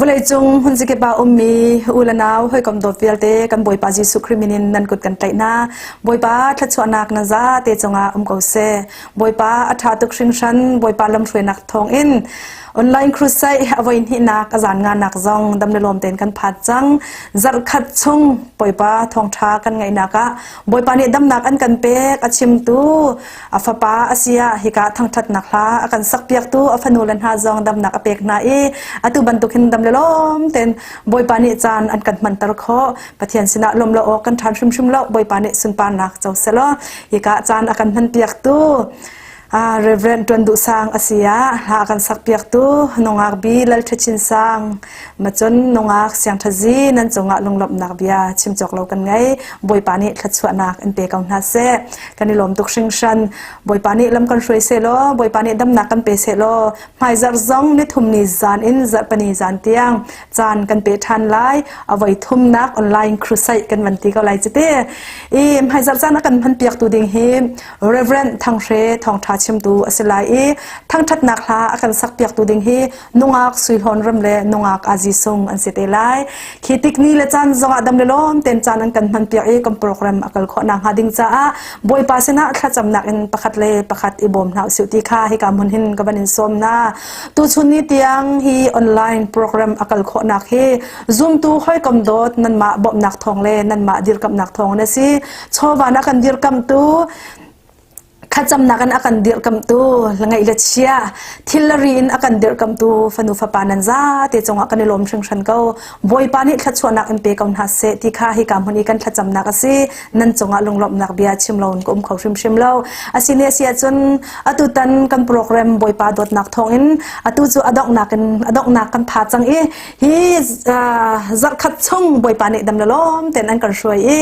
Vawleicung hmunzikip ah ummi u le nau hawikom dawt vialte kan Bawipa Jesuh Khrih min in nan kut kan tlaih hna. Bawipa thluachuahnak nan zate cungah um ko seh. Bawipa a ṭha tuk hringhran. Bawipa lamhruainak thawngin online crusade a voi hnihnak a zan nganak zong dam le lawm tein kan phat cang. Zarhkhat chung Bawipa thawngṭha kan ngaihnak ah Bawipa nih damnak an kan pek a chimtu a fapa a si ah hika thangṭhatnak hla a kan sakpiaktu a fanu le hna zong damnak a pek hna i atu bantuk hin dam le lawm tein Bawipa nih caan an kan hmanter khawh. Pathian sinah lawm lo awk kan ṭhan hrimhrim lo. Bawipa nih sunparnak co selaw hika caan a kan hmanpiaktu Reverend Tuan Duh Sang a si ah hla a kan sakpiaktu nungak bi Lal Ṭha Chin Sang macun nungak Siang Ṭha Zi nan cungah lunglawmhnak bia chim cawk lo kan ngei. Bawipa nih thluachuahnak in pe ko hna seh. Kan i lawm tuk hringhran. Bawipa nih lam kan hruai seh law, Bawipa nih damnak kan pe seh law, hmaizarh zong nithum ni zan in zarhpani zan tiang caan kan pe ṭhan lai. A voi thumnak online crusade kan van ti ko lai cite. I hmaizarh caan a kan hmanpiaktu ding hi Reverend Thang Hre thawngṭha chimtu a si lai i thangṭhatnak hla a kan sakpiaktu ding hi nungak Sui Hlawn Ram le nungak Azi Sung an si te lai. Khi tik ni le caan zongah dam le lawm ten caan an kan hmanpiak i kan program a kal khawh nakhnga ding caah Bawipa sinah thlacamnak in pakhat le pakhat i bawm hna usih ti kha hika hmun hin ka van in sawm hna. Tuchun ni tiang hi online program a kal khawhnak hi zumtu hawikom dawt nanmah bawmhnak thawng le nanmah dirkamhnak thawng na si. Chawva na kan dirkamhtu thlacamnak in a kan dirkamhtu ngaih le chia thil le ri in a kan dirkamhtu fanu fapa nan zate cungah kan i lawm hringhran ko. Bawipa nih thluachuahnak in pe ko hna seh ti kha hika hmun i kan thlacamnak a si. Nan cungah lunglawmhnak bia chim lo in ka um kho hrimhrim lo. Asine si ahcun atu tan kan program Bawipa dawtnak thawngin atu cu a donghnak in a donghnak kan pha cang i hi zarhkhat chung Bawipa nih dam le lawm tein an kan hruai i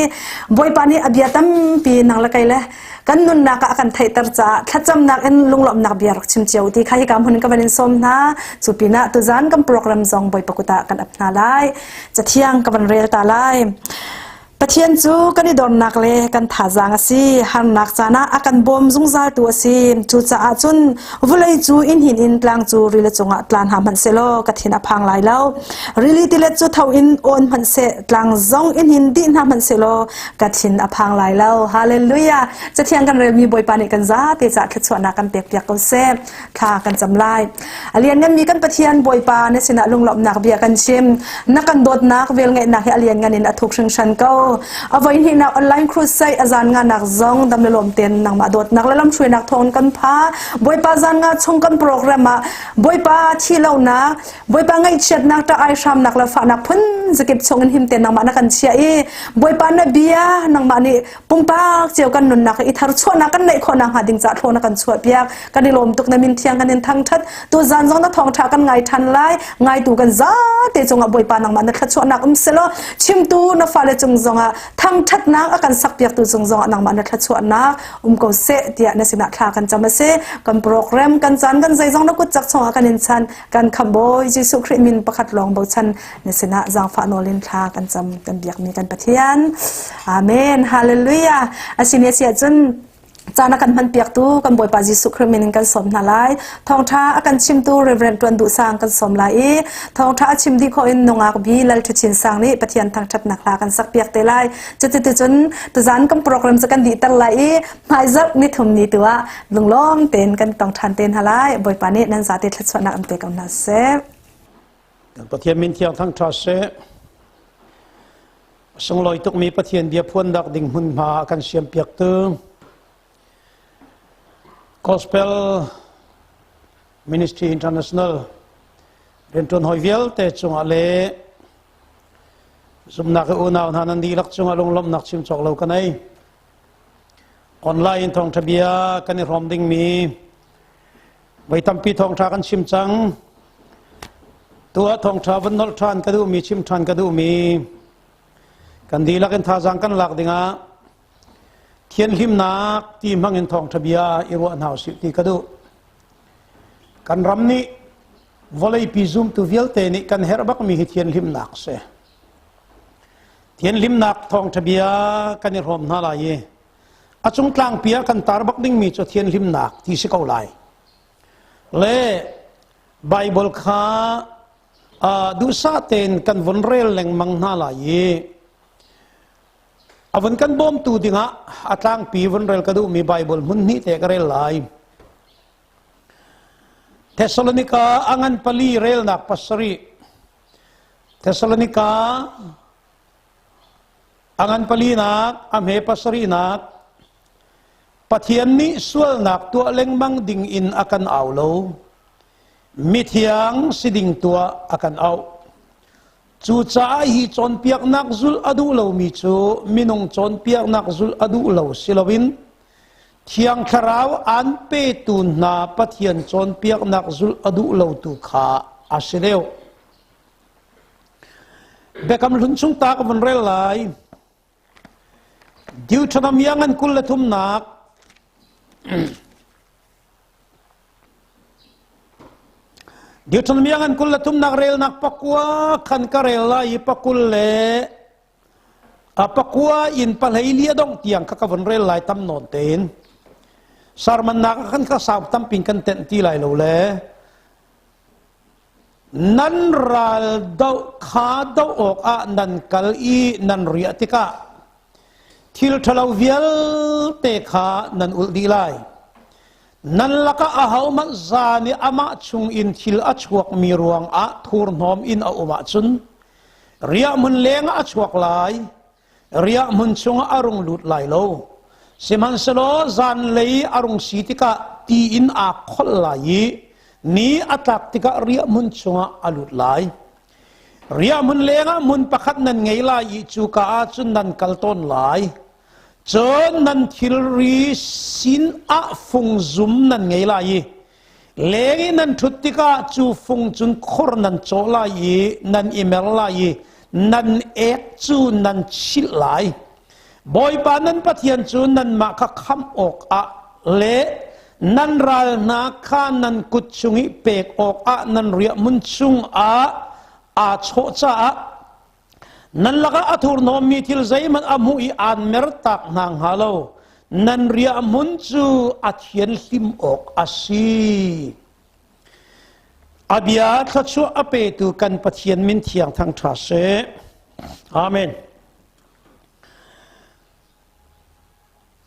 Bawipa nih a bia tampi nang le kei le kan nunnak ah a kan theihter caah thlacamnak in lunglawmhnak bia rak chim cio ti kha hika hmun in ka van in sawm hna. Cu pinah tuzan kan program zong Bawipa kut ah kan ap hna lai. Cathiang ka van rel ta lai. Pathian cu kan i dornak le kan thazaang a si. Harnak caan ah a kan bawm zungzaltu a si. Cucaah cun vawlei cu inn hin in tlang cu rili cungah tla hna hmanh sehlaw ka thin a phang lai lo. Rili tilet cu tho in awn hmanh seh, tlang zong in hin dih hna hmanh sehlaw ka thin a phang lai lo. Hallelujah! Cathiang kan relmi Bawipa nih kan zate caah thluachuahnak kan pekpiak ko seh. Thla kan cam lai. A liannganmi kan Pathian Bawipa na sinah lunglawmhnak bia kan chim. Na kan dawtnak velngeihnak hi a lianngan in a thuk hringhran ko. A voi hnihnak online crusade a zan nganak zong dam le lawm tein nangmah dawtnak le lamhruainak thawng kan pha. Bawipa zan nga chung kan program ah Bawipa thi lonak, Bawipa ngaihchiatnak, ṭah ai hramnak le fahnak phun zakip chung in him tein nangmah na kan chiah i Bawipa na bia nangmah nih pumpak cio kan nunnak i tharchuahnak kan neih khawh nakhnga ding caah thlaw na kan chuahpiak. Kan i lawm tuk. Na min thiang kan in thangṭhat. Tu zan zong na thawngṭha kan ngai ṭhan lai. Ngaitu kan zate cungah Bawipa nangmah na thluachuahnak um selaw chimtu na fale cung zongah thangṭhatnak a kan sakpiaktu cung zongah nangmah na thluachuahnak um ko seh tiah na sinah thla kan cam a si. Kan program kan caan kan zeizong na kut cak chungah kan in chan. Kan Khamhbawi Jesuh Khrih min pakhat lawng bochan na sinah zaangfah nawl in thla kan cam. Kan biakmi kan Pathian. Amen. Hallelujah. Asine si ahcun caan a kan hmanpiaktu kan Bawipa Jesuh Khrih min in kan sawm hna lai. Thawngṭha a kan chimtu Reverend Tuan Duh Sang kan sawm lai i thawngṭha a chim dih khawh in nungak bi Lal Ṭha Chin Sang nih Pathian thangṭhatnak hla kan sakpiak te lai. Cuticun tuzan kan program cu kan dihter lai i hmaizarh nithum ni tu ah lunglawm tein kan tong ṭhan te hna lai. Bawipa nih nan zate thluachuahnak an pe ko hna seh. Pathian min thiang thangṭha seh. Sunglawi tukmi Pathian bia phuannak ding hmunhma a kan siampiaktu Gospel Ministry International rianṭuan hawi vialte cungah le zumhnak i unau hna nan dihlak cungah lunglawmhnak chim cawk lo ka nei. Online thawngṭha bia kan i hrawm dingmi Voi tampi thawngṭha kan chim cang. Tu ah thawngṭha van nolh ṭhan ka duhmi, chim ṭhan ka duhmi, kan dihlak in thazaang kan lak dingah thianhlimnak ti hmang in thawngṭha bia i ruah hna usih ti ka duh. Kan ram nih vawleipi zumtu vialte nih kan herh bakmi hi thianhlimnak a si. Thianhlimnak thawngṭha bia kan i hrawm hna lai i a cung tlangpi ah kan tar bak dingmi cu thianhlimnak ti si ko lai. Le Bible kha Duhsah tein kan von rel lengmang hna lai i a von kan bawmtu dingah a tlangpi von rel ka duhmi Bible hmun hnih te ka rel lai. Thessalonika a ngan pali relnak pasarih. Thessalonika a ngan palinak a hme pasarihnak Pathian nih sualnak tuah lengmang ding in a kan au lo. Mithiang si ding tuah a kan auh. Cucaah hi cawnpiaknak zulh a duh lomi cu minung cawnpiaknak zulh a duh lo si loin Thiang Thlarau aan petu hna Pathian cawnpiaknak zulh a duh lo tu kha a si deuh. Biakam hlun chung ta ka vun rel lai. Deuteronomy ngan kul le thumnak Deuteronomy ngan kul le thumnak relnak pakua khan ka rel lai i pakul le a pakua in pahlei li a dongh tiang kha ka vun rel lai tam nawn tein sarmannak khan ka sau tampin kan tenh ti lai lo le Nan ral doh kha doh awkah nan kal i nan riah tikah thil ṭhalo vialte kha nan ulh dih lai. Nan lakah ahohmanh zan i amah chungin thil a chuakmi ruangah thurhnawm in a um ahcun riahhmun lengah a chuak lai, riahhmun chungah a rung lut lai lo. Sihmanhsehlaw zanlei a rung si tikah ti in aa kholh lai i ni a tlak tikah riahhmun chungah a lut lai. Riahhmun lengah hmun pakhat nan ngei lai i cuka ah cun nan kal tawn lai. Cun nan thilri sin ah fungzum nan ngei lai i leng i nan ṭhut tikah cu fung cun khor nan cawh lai i nan i mer lai i nan ek cu nan chilh lai. Bawipa nan Pathian cu nanmah kha khamh awkah le nan ral hna kha nan kut chung i pek awkah nan riahhmun chungah aa chawh caah Nan lakah a thurhnawmmi thil zeihmanh a hmuh i aan mertak hna hnga lo. Nan riahhmun cu a thianhlim awk a si. A bia thluachuah a petu kan Pathian min thiang thangṭha seh. Amen.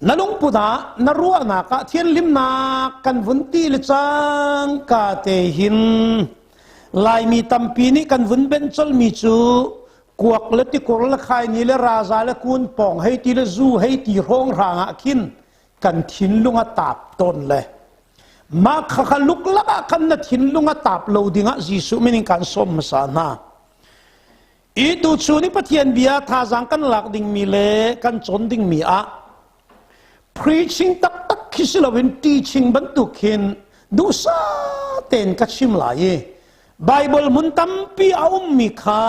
Na lungput ah na ruahnak ah thianhlimnak kan vun ti le cangka te hin Laimi tampi nih kan vun benh colmi cu kuak le tikur le khaini le raza le kun pawng hei ti le zu hei ti hrawng hrang ah khin kan thinlung a tap tawn le mah kha kha luklak ah khan na thinlung a tap lo dingah Jesuh min in kan sawm hmasa hna. I tuchun i Pathian bia thazaang kan lak dingmi le kan cawn dingmi ah preaching taktak khi si loin teaching bantuk hin duhsah tein ka chim lai i Bible hmun tampi a ummi kha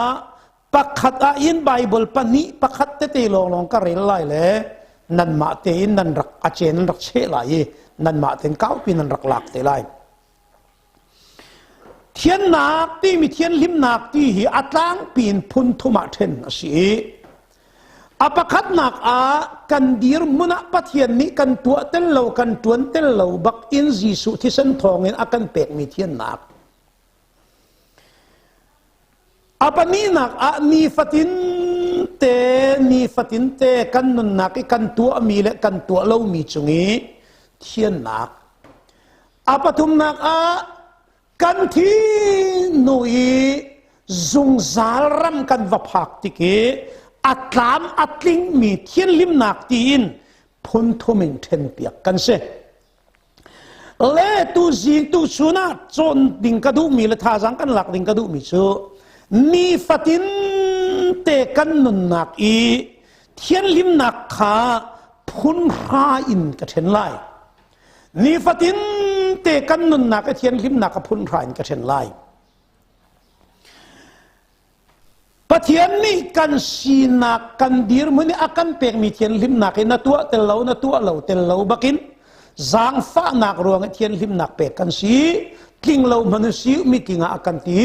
pakhat ah in Bible pahnih pakhat tete lawnglawng ka rel lai le nanmah tein nan rak a cen nan rak cheh lai i nanmah tein kaupi nan rak lak te lai. Thiannak timi thianhlimnak ti hi a tlangpi in phun thum ah ṭhen a si i a pakhatnak ah kan dirhmun ah Pathian nih kan tuah tel lo kan ṭuan tel lo bak in Jesuh thisen thawngin a kan pekmi thiannak. A pahnihnak ah nifatin te nifatin te kan nunnak i kan tuahmi le kan tuah lomi cung i thiannak. A pathumnak ah kan thi hnu i zungzal ram kan va phak tik i a tlam a tlingmi thianhlimnak tiin phun thum in ṭhenpiak kan si. Le tu zing tu chun ah cawn ding ka duhmi le thazaang kan lak ding ka duhmi cu nifatin te kan nunnak i thianhlimnak kha phun hra in ka ṭhen lai. Nifatin te kan nunnak i thianhlimnak a phun hra in ka ṭhen lai. Pathian nih kan sinak kan dirhmun i a kan pekmi thianhlimnak i na tuah tel lo na tuah lo tel lo bakin zaangfahnak ruang i thianhlimnak pek kan si tling lo hmanh si mitling ah a kan ti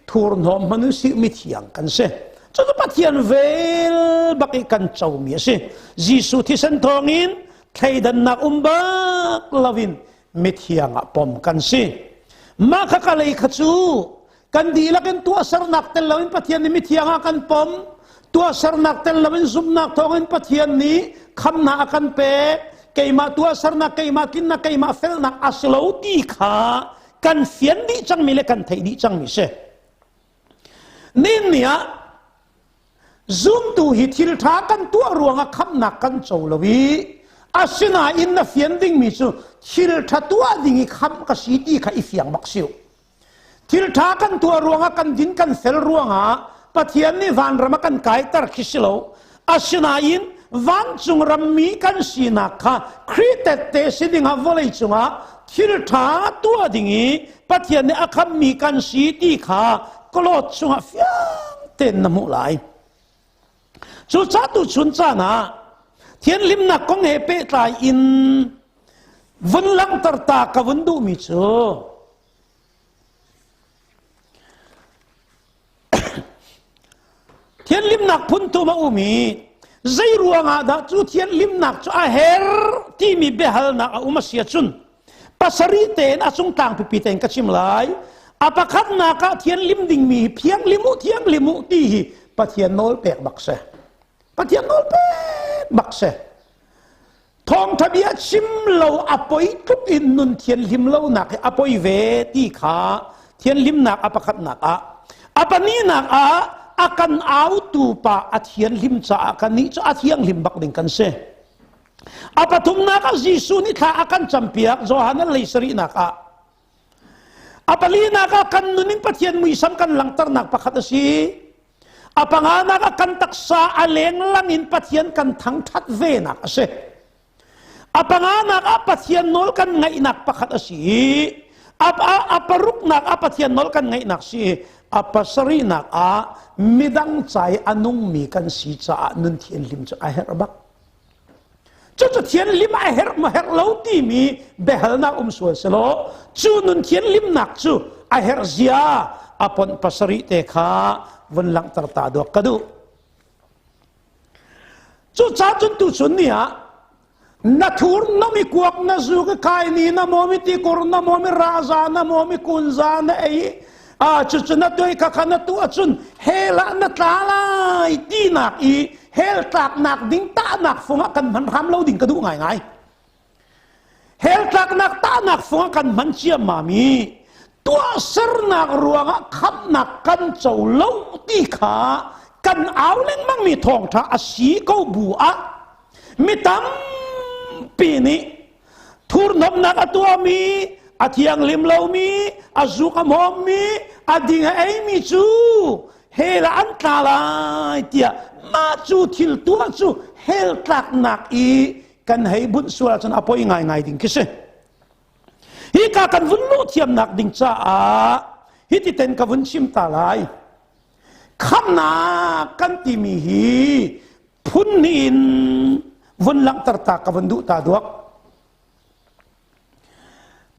thurhnawm hmanh si mithiang kan si cucu Pathian vel bak i kan comi a si Jesuh thisen thawngin thleidannak um bak loin mithiang ah pom kan si mah kha ka lei kha cu. Kan dihlak in tuahsernak tel loin Pathian nih mithiang ah kan pom. Tuahsernak tel loin zumhnak thawngin Pathian nih khamnak a kan pek. Keimah tuahsernak, keimah tlinnak, keimah felnak a si lo ti kha kan fian dih cangmi le kan theih dih cangmi si. Nin ni ah Zumtu hi thil ṭha kan tuah ruangah khamhnak kan co lo i asinain na fian dingmi cu thil ṭha tuah ding i khamh ka si ti kha i fiang bak si u. Thil ṭha kan tuah ruangah kan din kan fel ruangah Pathian nih vanram a kan kaiter khi si lo. Asinain vancung rammi kan sinak kha Khrih tette si dingah vawlei cungah thil ṭha tuah ding i Pathian nih a khammi kan si ti kha kalawt chungah fiang tein na hmuh lai. Cucaah tuchun caan ah thianhlimnak kong he pehtlai in vun langhter ta ka vun duhmi cu Thianhlimnak phunthum a um i zei ruangah dah cu thianhlimnak cu a her timi biahalnak a um a si ahcun pasarih tein a cung tlang pipi tein ka chim lai. A pakhatnak ah thianhlim dingmi hi thianghlim u thianghlim u ti hi Pathian nawl pek bak si. Pathian nawl pek bak si. Thawngtha bia chim lo a poi tluk in nun thianhlim lonak hi a poi ve ti kha thianhlimnak a pakhatnak ah a pahnihnak ah a kan autu pa a thianhlim caah kannih cu a thianghlim bak ding kan si. A pathumnak ah Jesuh nih thla a kan campiak Johan lei sarihnak ah. A palinak ah kan nun in Pathian muisam kan langhternak pakhat a si. A panganak ah kan taksa a lenglang in Pathian kan thangṭhat venak a si. A panganak ah Pathian nawl kan ngaihnak pakhat a si i a paruknak ah Pathian nawl kan ngaihnak si i a pasarihnak ah midang ca i a nungmi kan si caah nun thianhlim cu a herh bak. Cucu thianhlim a herh ma herh lo timi biahalnak um sual selaw cu nun thianhlimnak cu a herh zia a ponh pasarih te kha vun langhter ta duak ka duh. Cucaah cun tuchun ni ah na thur na mi kuak na zu ka kai ni na mo mi tikur na mo mi raza na mo mi kunza na ei a cucu na tuai kha kha na tu acun hela na tla lai tinak i hell tlaknak ding tahnak fung ah kan hman hram lo ding ka duh ngaingai. Hell tlaknak tahnak fung ah kan hman ciammam i tuahsernak ruangah khamhnak kan co lo ti kha kan au lengmangmi thawngṭha a si ko bu ah mi tampi nih thurhnawmnak a tuahmi a thianghlim lomi a zuk a hmawmmi a ding a eimi cu hell ah an tla lai tiah mah cu thil tuah cu hell tlaknak i kan hei bunh sual ahcun a poi ngaingai ding khi si. Hika kan vun luh thiamnak ding caah hiti ten ka vun chim ta lai. Khamnak kan timi hi phun in vun langhter ta ka vun duh ta duak.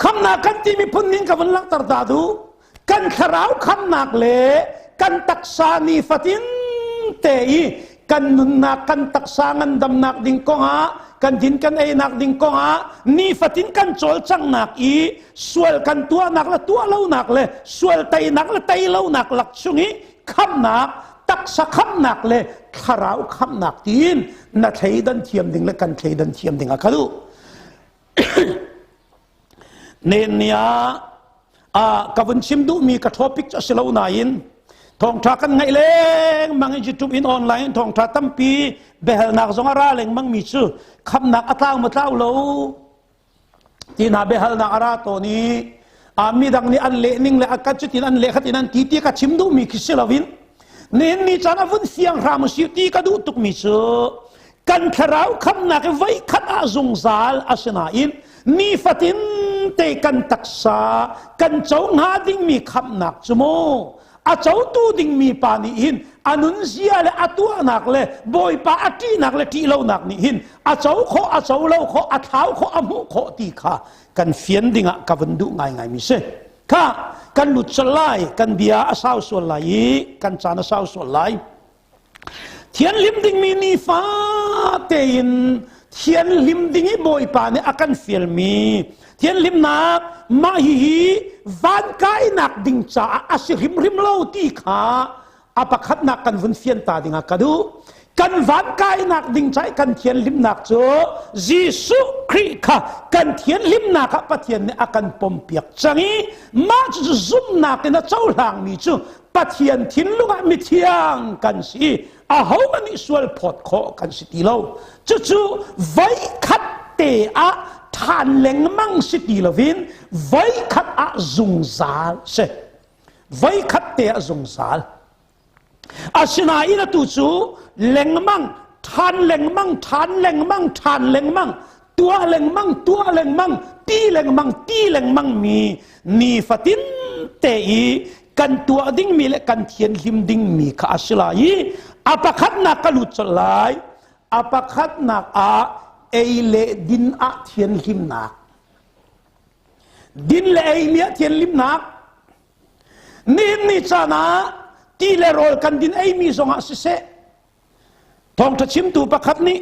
Khamnak kan timi phun ning ka vun langhter ta duh. Kan thlarau khamnak le kan taksa nifatin te i kan nunnak kan taksa ngandamnak ding kongah kan din kan einak ding kongah nifatin kan cawlcanghnak i sual kan tuahnak le tuah lonak le sual teinak le tei lonak lak chung i khamnak taksa khamnak le thlarau khamnak tiin na thleidan thiam ding le kan thleidan thiam ding a ka duh. Nen ni ah ka vun chim duhmi ka topic cu a si lo nain thawngṭha kan ngaih lengmang i YouTube in online in thawngṭha tampi biahalnak zong a ra lengmang mi cu khamnak a tlau ma tlau lo tina biahalnak a ra tawn i midang nih an leh ning le a ka cutin an leh khatin an ti ti ka chim duhmi khi si loin nihin ni caan a vun fiang hram usih ti ka duh tukmi cu kan thlarau khamnak i voikhat ah zungzal asinain nifatin te kan taksa kan co hnga dingmi khamnak cu mu a cotu dingmi pa nih hin a nunzia le a tuahnak le bawipa a ṭihnak le ṭih lonak nih hin a co khawh a co lo khawh a thlau khawh a hmuh khawh ti kha kan fian dingah ka vun duh ngaingai mi si kha kan lut sual lai kan bia a sau sual lai i kan caan a sau sual lai. Thianhlim dingmi nifa tein Thianhlim ding i Bawipa nih a kan fialmi thianhlimnak mah hihi van kainak ding caah a si hrimhrim lo ti kha a pakhatnak kan vun fian ta dingah ka duh. Kan van kainak ding ca i kan thianhlimnak cu Jesuh Khrih kha kan thianhlimnak ah Pathian nih a kan pompiak cang i mah cucu zumhnak in a cohlangmi cu Pathian thinlung ah mithiang kan si i ahohmanh nih sual phawt khawh kan si ti lo. Cucu voikhat te ah ṭhan lengmang si ti loin voikhat ah zungzal si. Voikhat te ah zungzal. Asinain atu cu lengmang, ṭhan lengmang, ṭhan lengmang, ṭhan lengmang, tuah lengmang, tuah lengmang, ti lengmang, ti lengmang mi nifatin te i kan tuah dingmi le kan thianhlim dingmi kha a si lai i a pakhatnak ka lut colh lai. A pakhatnak ah ei le din ah thianhlimnak. Din le ei mi ah thianhlimnak. Nihin ni caan ah ti le rawl kan din eimi zongah siseh, thawngṭha chimtu pakhat nih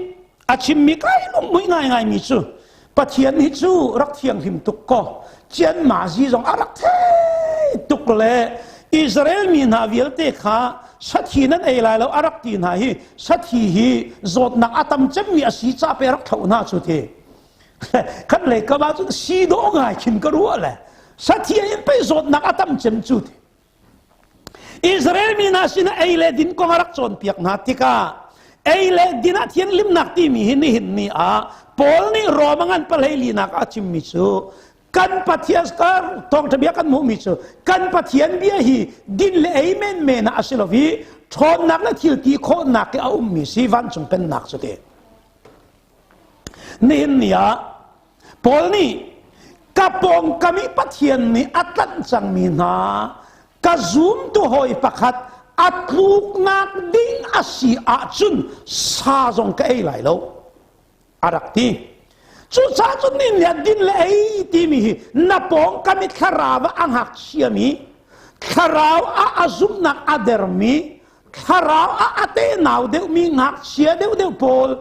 a chimmi kai lunghmuih ngaingaimi cu Pathian hi cu rak thianghlim tuk kaw cianmazi zong a rak thei tuk le Israel mi hna vialte kha sathi nan ei lai lo a rak ti hna hi sathi hi zawtnak a tam cemmi a si ca pe rak thloh hna cu ti. Khat lei kam ah cun si dawh ngai khin ka ruah le sathi in pei zawtnak a tam cem cu ti. Israel mi hna sinah ei le din kong a rak cawnpiak hna tikah ei le din ah thianhlimnak timi hi nihin ni ah Paul nih Rom a ngan pahlei linak ah a chimmi cu kan Pathian thawngṭha bia kan hmuhmi cu kan Pathian bia hi din le ei menmen ah a si lo i ṭhawnnak le thil ti khawhnak i a ummi si vancung pennak cu ti. Nihin ni ah Paul nih ka pawngkam i Pathian nih a tlanh cangmi hna ka zumtu hawi pakhat a tluknak ding a si ahcun sa zong ka ei lai lo a rak ti. Cucaah cun nin le din le ei timi hi na pawngkam i thlarau ah a ngakchiami thlarau ah a zumhnak a dermi thlarau ah a tenau deuhmi ngakchia deuhdeuh pawl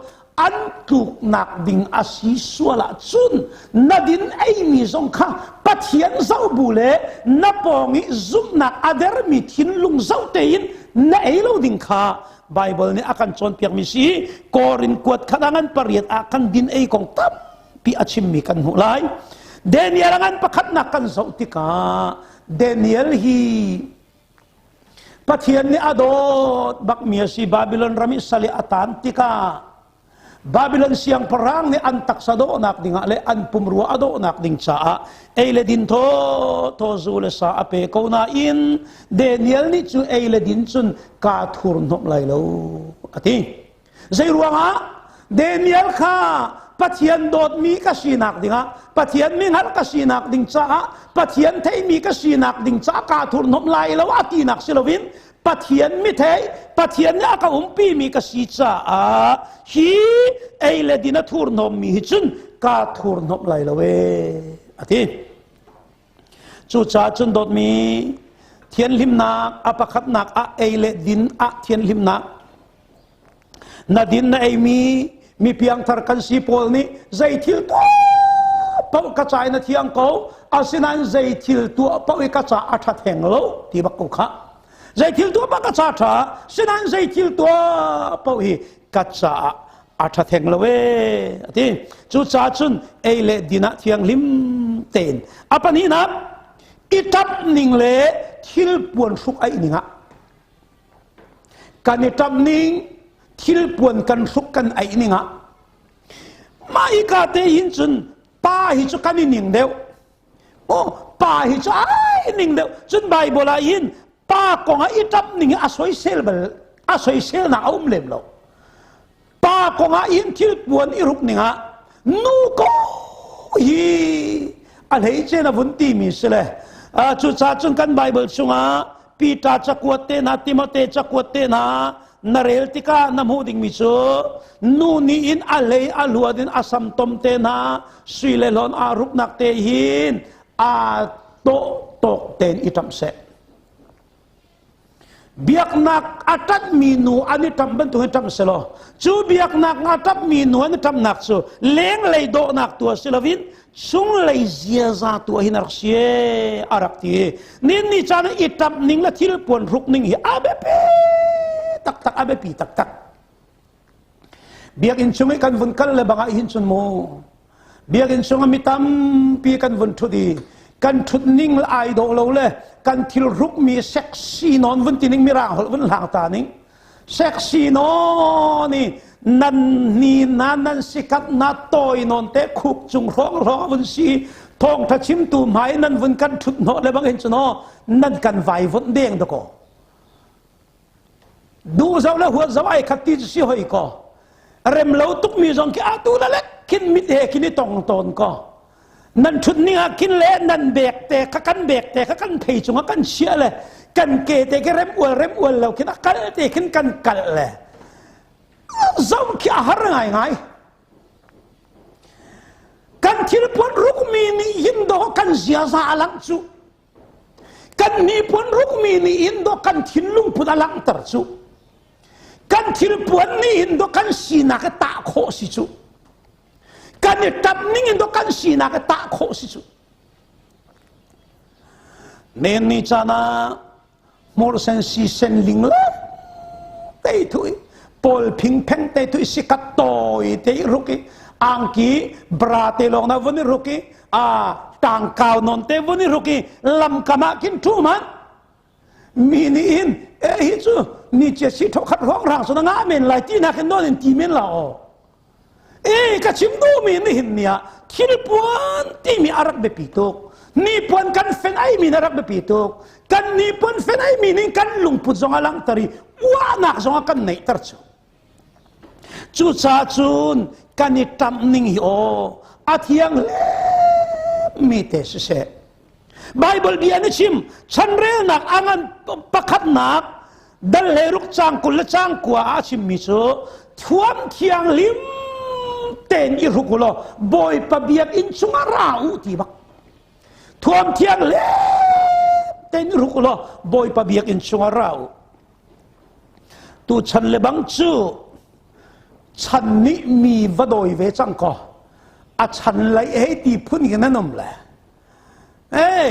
an tluknak ding a si sual ahcun na din eimi zong kha Pathian zoh bu le na pawng i zumhnak a dermi thinlung zoh tein na ei lo ding kha Bible nih a kan cawnpiakmi si. Korin kuat khat ah ngan pariat ah kan din ei kong tampi a chimmi kan hmuh lai. Daniel ngan pakhatnak kan zoh tikah Daniel hi Pathian nih a dawt bakmi a si. Babylon ram i sal i a taan tikah Babylon siangpahrang nih an taksa dawhnak dingah le an pumrua a dawhnak ding caah ei le din thaw thaw zu le sa a pe ko nain Daniel nih cu ei le din cun kaa thurhnawmh lai lo a ti. Zei ruangah Daniel kha Pathian dawtmi ka sinak dingah, Pathian mi hngalh ka sinak ding caah, Pathian theimi ka sinak ding caah kaa thurhnawmh lai lo a tinak si loin Pathian mi thei, Pathian nih a ka umpimi ka si caah hi ei le din a thurhnawmmi hi cun kaa thurhnawmh lai lo ee a ti. Cucaah cun dawtmi thianhlimnak a pakhatnak ah ei le din ah thianhlimnak na din na eimi mi piangthar kan si pawl nih zei thil tuah paoh ka ca in a thiang ko, asinain zei thil tuah paoh i ka ca a ṭha theng lo ti bak ko khah. Zei thil tuah paoh ka ca ṭha, sinain zei thil tuah paoh hi ka caah a ṭha theng lo ee a ti. Cucaah cun ei le din ah thianghlim tein. A pahnihnak, i ṭap ning le thil puan hruk aih ning ah kan i ṭamh ning, thil puan kan hruk kan aih ning ah mah hika te hin cun pa hi cu kan i ning deuh. Oh, pa hi cu ai ning deuh. Cun Bible ah hin pa kong ah i ṭamh ning hi a soisel bal a soiselnak a um lem lo. Pa kong ah hin thil puan i hruk ning ah nu ko hi a hleice na vun timi si le cucaah cun kan Bible chungah Peter cakuat te hna, Timote cakuat te hna na rel tikah na hmuh dingmi cu nu nih in a hlei a luat in a sam tom te hna sui le hlawn aa ruknak te hin aa tawh tawk tein i ṭamh seh. Biaknak a ṭanhmi nu an i ṭamh bantukin ṭamh selaw cu biaknak a ṭamhmi nu an i ṭamhnak cu lenglei dawhnak tu si loin chunglei ziaza tu ah hin a rak si a rak ti. Nin ni caan i ṭamh ning le thil puan hruk ning hi a biapi taktak, a biapi taktak. Biakinn chung i kan vun kal le bangah hin cun mu biakinn chung ah mi tampi kan vun ṭhut i kan ṭhut ning ai dawh lo le kan thil hrukmi sexy nawn vun ti ning mirang holh vun hlang ta ning sexy nawn i nan ni na nan sikap na tawi nawn te khuk cung hrawng hrawng vun si thawngṭha chimtu hmai nan vun kan ṭhut hnawh le bang hin cun aw nan kan vai vonh deng dakaw. Duh zoh le huat zoh ai khat ti cu si hoi ko. Rem lo tukmi zong khi atu la lek khin mit he khin i tong tawn ko. Nan ṭhut ning ah khin le nan bek te kha kan bek te kha kan thei cungah kan chiah le kan ke te khi rem ual rem ual lo khin a kal te khin kan kal le zoh khi a har ngaingai. Kan thil puan rukmi nih hin dawh kan ziaza a langh cu. Kan hnipuan rukmi nih hin dawh kan thinlung put a langhter cu. Kan thilpuan nih hin dawh kan sinak i tah khawh si cu. Kan i ṭap ning in dawh kan sinak i tah khawh si cu. Nen ni caan ah hmursen si sen ling le te thui pawl phing pheng te thui sikat tawi te i ruk i angki bra te lawng na vun i ruk i a tangkau non te vun i ruk i lamkam ah khin thu man mi nih hin e hi cu ni chia si tho khat rong rang so na nga men lai ti na khin non in ti men la o. E ka chim duhmi nihin ni ah thilpuan timi a rak biapi tuk. Nipuan kan fen aimi na rak biapi tuk. Kan nipuan fen aimi nih kan lungput zong a langhter i uahnak zong a kan neihter cu. Cucaah cun kan i ṭamh ning hi aw a thiang mi te siseh. Bible bia na chim chanrelnak a ngan pakhatnak dal le ruk cang 20 le cang 9 ah a chimmi cu thuam thianghlim tein i hruk u law Bawipa biakinn chungah ra u ti bak. Thuam thianghlim tein i hruk u law Bawipa biakinn chungah ra u. Tu chan le bang cu chan nih mi va dawi ve cang kaw a chan lai hei ti phun hin an um le. Ei,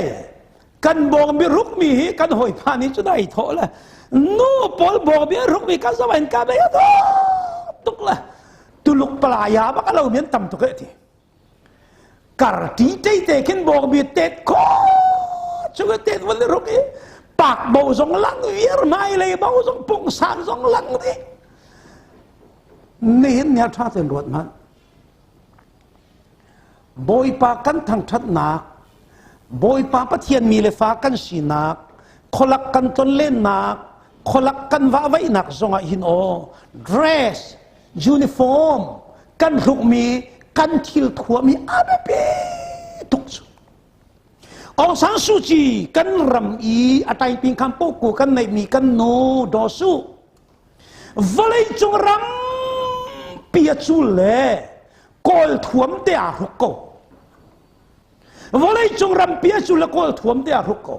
kan bawngbi rukmi hi kan hawipa nih cun ai thawh le nu pawl bawngbi a rukmi ka zoh in ka bei a tuk le Tuluk palaya bak a lo mi an tam tuk eh ti. Kar ti te te khin bawngbi tet kho chu tet van ruk i pak bo zong lang viar mai lei bo zong pungsan zong lang di. Nihin ni a tha ten ruat man. Bawipa kan thangṭhatnak, Bawipa Pathian mi le fa kan sinak, khualak kan tlonlennak, khualak kan vahvaihnak zongah hin aw, dress, uniform, kan hrukmi, kan thil thuami a biapi tuk cu. Aung San Suu Kyi kan ram i a taiping kham poku kan neihmi kan nu Daw Su vawleicung rampi a cul le Kawl thuam te aa hruk ko. Vawleicung rampi a cul le Kawl thuam te aa hruk ko.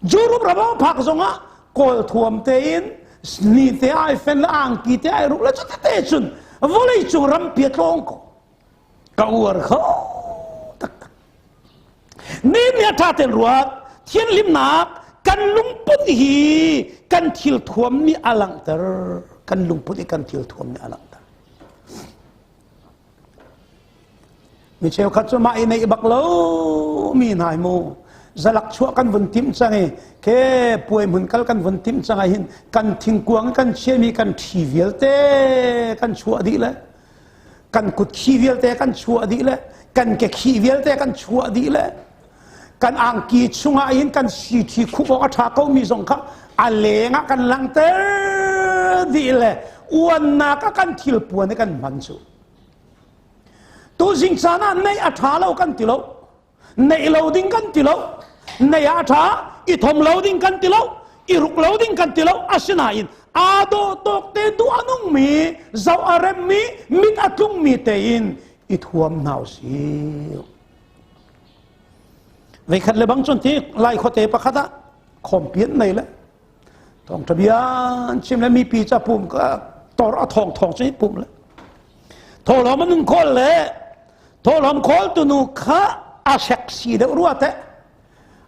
Europe ram a phak zongah Kawl thuam tein ni te ai fen le angki te ai ruk le cu tete cun vawleicung rampi a tlawng ko. Ka uar kho taktak. Ni ni a ṭha ten ruat thianhlimnak kan lungput hi kan thil thuam nih a langhter. Kan lungput hi kan thil thuam nih a langhter. Mi cheukhat cu mah i neih bak lo mi hna hi mu zalak chuah kan vun timh cang i ke puai hmun kal kan vun timh cang ah hin kan thingkuang kan chiami kan ṭhi vialte kan chuah dih le kan kut khi vialte kan chuah dih le kan ke khi vialte kan chuah dih le kan angki chungah hin kan siṭhi khup awk a ṭha ko mi zong kha a leng ah kan langhter dih le uannak ah kan thil puan i kan hman cu tuzing caan ah neih a ṭha lo kan ti lo neih lo ding kan ti lo neih ah a ṭha i thom lo ding kan ti lo i ruk lo ding kan ti lo asinain aa dawh tawk te duh a nungmi zoh a remmi mit a tlungmi tein i thuam hna usih. Veikhat le bang cun ti lai khuate pakhat ah khawmpi an nei le. Thawngṭha bia an chim le mipi ca pum tor a thawng thawng cu pum le thawhlawm an khawl le thawhlawm khawl tu nu kha a sexy deuh rua teh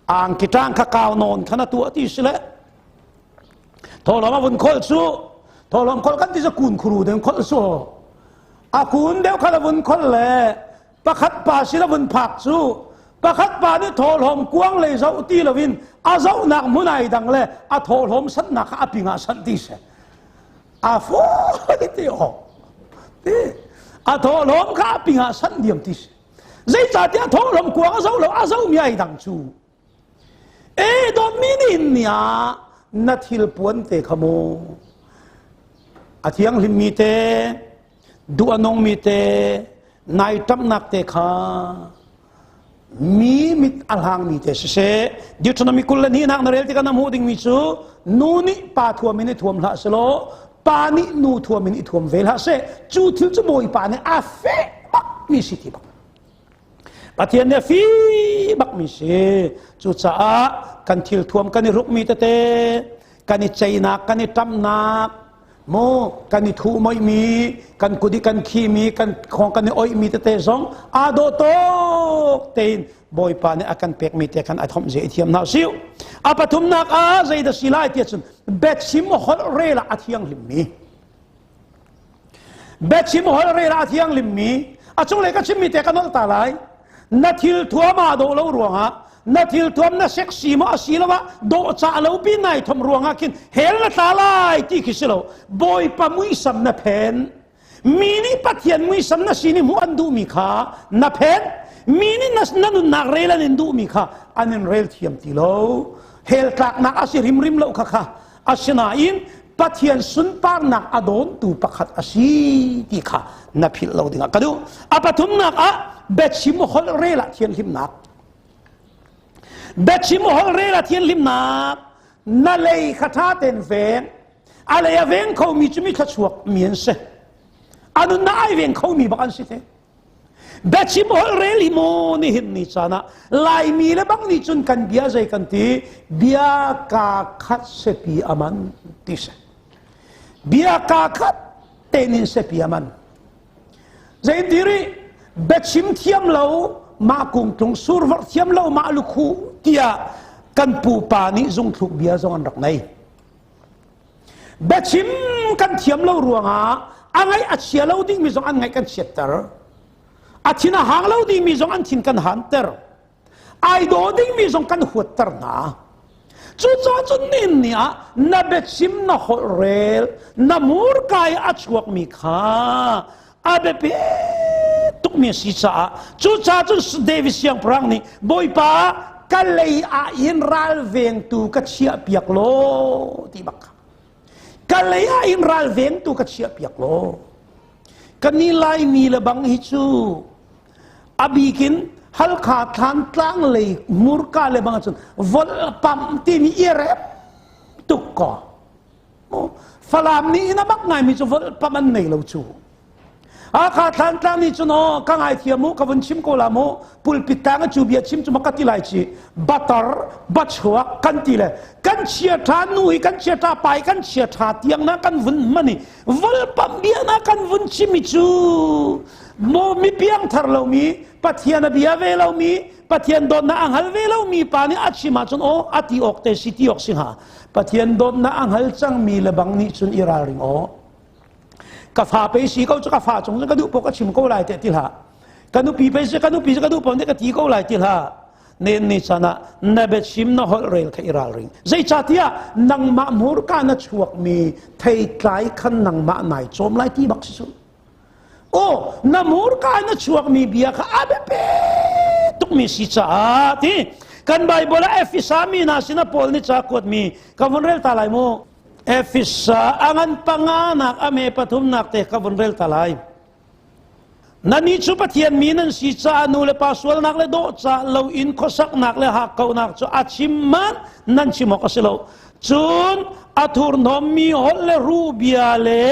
angki ṭang kha kau nawn khan a tuah ti si le thawhlawm a vun khawl cu thawhlawm khawl kan ti cu kun khuru deuh khawl su a kun deuh kha a vun khawl le pakhat pa sin a vun phak cu pakhat pa nih thawhlawm kuang lei zoh ti loin a zohnak hmun ai dang le a thawhlawm sannak kha a ping ah sanh ti seh a fawi ti awk ti a thawhlawm kha a ping ah sanh diam ti si zeicahtiah thawhlawm kuang a zoh lo a zohmi ai dang cu E dawtmi nihin ni ah na thil puan te kha mu a thianghlimmi te duh a nungmi te nai ṭamhnak te kha mi mit a hlangmi te siseh Deuteronomy 22 na rel tikah na hmuh dingmi cu nu nih pa thuam in i thuam hlah selaw pa nih nu thuam in i thuam ve hlah seh cu thil cu Bawipa nih a feh bakmi si ti bak Pathian nih a fi bakmi si. Cucaah kan thil thuam kan i rukmi tete, kan i ceinak, kan i ṭamhnak, mu kan i thuhmoihmi, kan kut i kan khimi, kan khong kan i oihmi tete zong aa dawh tuk tein Bawipa nih a kan pekmi te khan a thomh ze i thiam hna usih. A pathumnak ah zeidah si lai tiah cun biachim holh rel ah a thianghlimmi. Biachim holh rel ah a thianghlimmi a cunglei ka chimmi te ka nolh ta lai. Na thil thuam aa dawh lo ruangah na thil thuam na sexy maw asiloah dawhcah lo pi nai thom ruangah khin hell na tla lai ti khi si lo. Bawipa muisam na phen. Mi nih Pathian muisam na sin i hmuh an duhmi kha na phen. Mi nih na nunnak rel an in duhmi kha an in rel thiam ti lo. Hell tlaknak a si rimrim lo kha kha Asinain Pathian sunparnak a dawntu pakhat a si ti kha na philh lo dingah ka duh. A pathumnak ah biachim holh rel ah thianhlimnak. Biachim holh rel ah thianhlimnak na lei kha ṭha tein veng. A lei a veng khomi cu mi thluachuak mi an si. A nunnak ai veng khomi bak an si te. Biachim holh rel hi maw nihin ni caan ah Laimi le bang nih cun kan bia zei kan ti bia kaa khat sepi aman ti si. Bia kaa khat tein in sepi aman. Zein ti rih biachim thiam lo mah kungtlung survorh thiam lo mah lukhu tiah kan pupa nih zungthluk bia zong an rak nei. Biachim kan thiam lo ruangah a ngaih a chia lo dingmi zong an ngaih kan chiatter. A thin a hang lo dingmi zong an thin kan hanter. Ai daw dingmi zong kan huatter hna. Cucaah cun nin ni ah na biachim na holh rel na murka i a chuakmi kha a biapi tukmi a si caah cucaah cun David siangpahrang nih Bawipa ka lei ah hin ralvengtu ka chiah piak law ti bak kha ka lei ah hin ralvengtu ka chiah piak law kan ni Laimi le bang hi cu a bikin Halkha Thlantlang lei murka le bang cun volpam timi i rep tuk ko Falam nih in a bak ngaimi cu volpam an nei lo cu. Hakha Thlantlang nih cun aw ka ngaithiam mu ka vun chim ko la mu pulpit tang cu bia chim cu ma ka ti lai ci batar bachuak kan ti le kan chia tha nu hi kan chia tha pai kan chia tha tiang na kan vun mani volpam bia na kan vun chimi cu mo mi piang thar lo mi Pathian a bia ve lo mi Pathian dawtnak a hngal ve lo mi pa nih a chim ahcun aw a ti awk te si ti awk si hnga Pathian dawtnak a hngal cangmi le bang nih cun i ralring aw. Ka fa pei si ko cu ka fa cung cun ka duh paoh ka chim ko lai te ti hlah. Ka nupi pei si ka nupi cu ka duh paoh nih ka ti ko lai ti hlah. Nen ni chan ah na biachim na holh rel kha i ralring. Zeicahtiah nangmah hmurka na chuakmi theitlai khan nangmah nai cawm lai ti bak si cu. Aw, na hmurka in a chuakmi bia kha a biapi tukmi si caah ti kan Bible ah Efesa mi hna sinah Paul nih ca kuatmi ka vun rel ta lai mu. Efesa a ngan panganak a me pathumnak te ka vun rel ta lai. Nannih cu Pathian mi nan si caah nu le pa sualnak le dawhcah lo in khuasaknak le hakkauhnak cu a chim man nan chim awk a si lo. Cun a thurhnawmmi holh le ruh bia le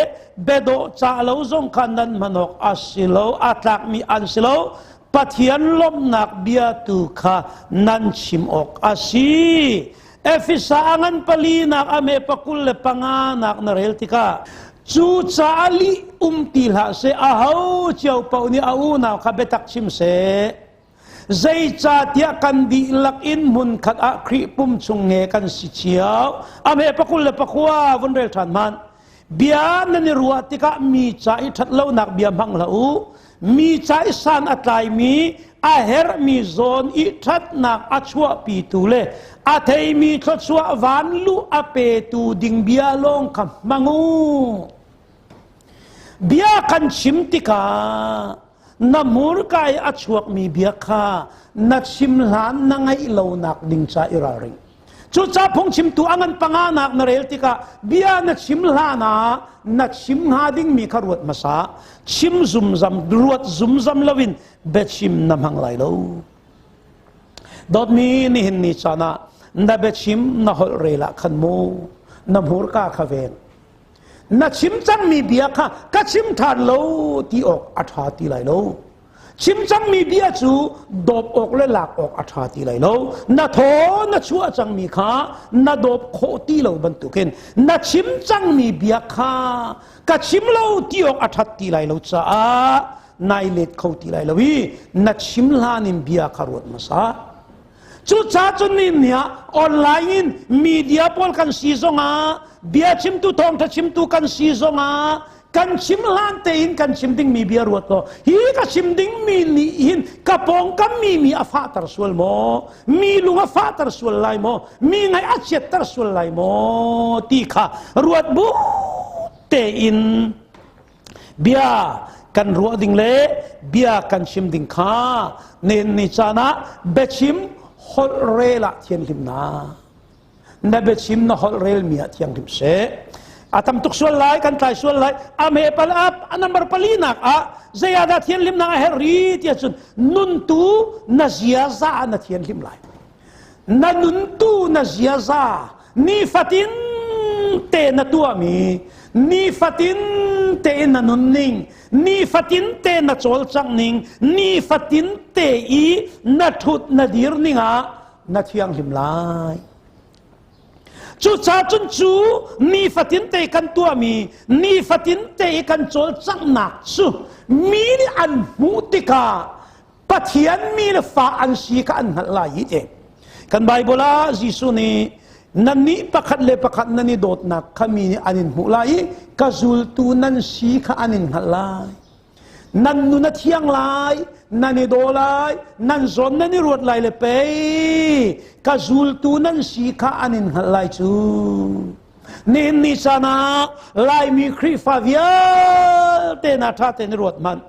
biadawh cah lo zong kha nan hman awk a si lo, a tlakmi an si lo. Pathian lawmhnak bia tu kha nan chim awk a si. Efesa a ngan palinak a me pakul le panga nak na rel tikah cu caah lih um ti hlah seh aho cio paoh nih a unau kha biatak chim seh zeicahtiah kan dihlak in hmunkhat ah Khrih pum chung nge kan si cio a me pakul le pakua vun rel ṭhan hmanh Bia nan i ruah tikah mi ca i ṭhatlonak bia hmang hlah u. Mi ca i san a tlaimi, a herhmi zawn i ṭhatnak a chuahpitu le a theimi thluachuah vanluh a petu ding bia lawng kha hmang u. Bia kan chim tikah na hmurka i a chuakmi bia kha na chim hlan na ngaih lonak ding ca i ralring. Cucaah phungchimtu a ngan panganak na rel tikah bia na chim hlan ah na chim hnga dingmi kha ruat hmasa. Chim zumzam, ruat zumzam loin biachim na hmang lai lo. Dawtmi nihin ni caan ah na biachim na holh rel ah khan mu na hmurka kha veng. Na chim cangmi bia kha ka chim ṭhan lo ti awk a ṭha ti lai lo. Chim cangmi bia cu dawp awk le lak awk a ṭha ti lai lo. Na thaw na chuah cangmi kha na dawp khawh ti lo bantukin na chim cangmi bia kha ka chim lo ti awk a ṭhat ti lai lo caah nai let kho ti lai lo i na chim hlan in bia kha ruat hmasa. Cucaah cun ni ni ah online in media pawl kan si zongah bia chimtu thawngṭha chimtu kan si zongah kan chim hlan tein kan chim dingmi bia ruat law hi ka chim dingmi nih hin ka pawngkam mi mi a fahter sual maw mi lung a fahter sual lai maw mi ngaih a chiatter sual lai maw ti kha ruat bu tein bia kan ruah ding le bia kan chim ding kha nen ni caan ah biachim holh rel ah thianhlimnak na biachim na holh rel mi ah thianghlim seh a tam tuk sual lai kan tlai sual lai a me pal ap a number pali nak ah zei ah dah thianhlimnak a herh ri tiah cun nuntu na ziaza na thianhlim lai na nuntu na ziaza nifatin te na tuahmi nifatin te in na nunning nifatin te na cawlcangh ning nifatin te i na thut na dir ning ah na thianghlim lai cucaah cun cu nifatin te kan tuahmi nifatin te i kan cawlcanghnak cu mi nih an hmuh tikah Pathian mi le fa an si kha an hngalh lai i te kan Bible ah Jesuh nih nannih pakhat le pakhat nan i dawtnak kha mi nih an in hmuh lai i ka zultu nan si kha an in hngalh lai nan nun a thiang lai nan i daw lai nan zawn nan i ruat lai le pei ka zultu nan si kha an in hngalh lai cu nihin ni caan ah Laimi Khrihfa vialte na ṭha tein i ruat hmanh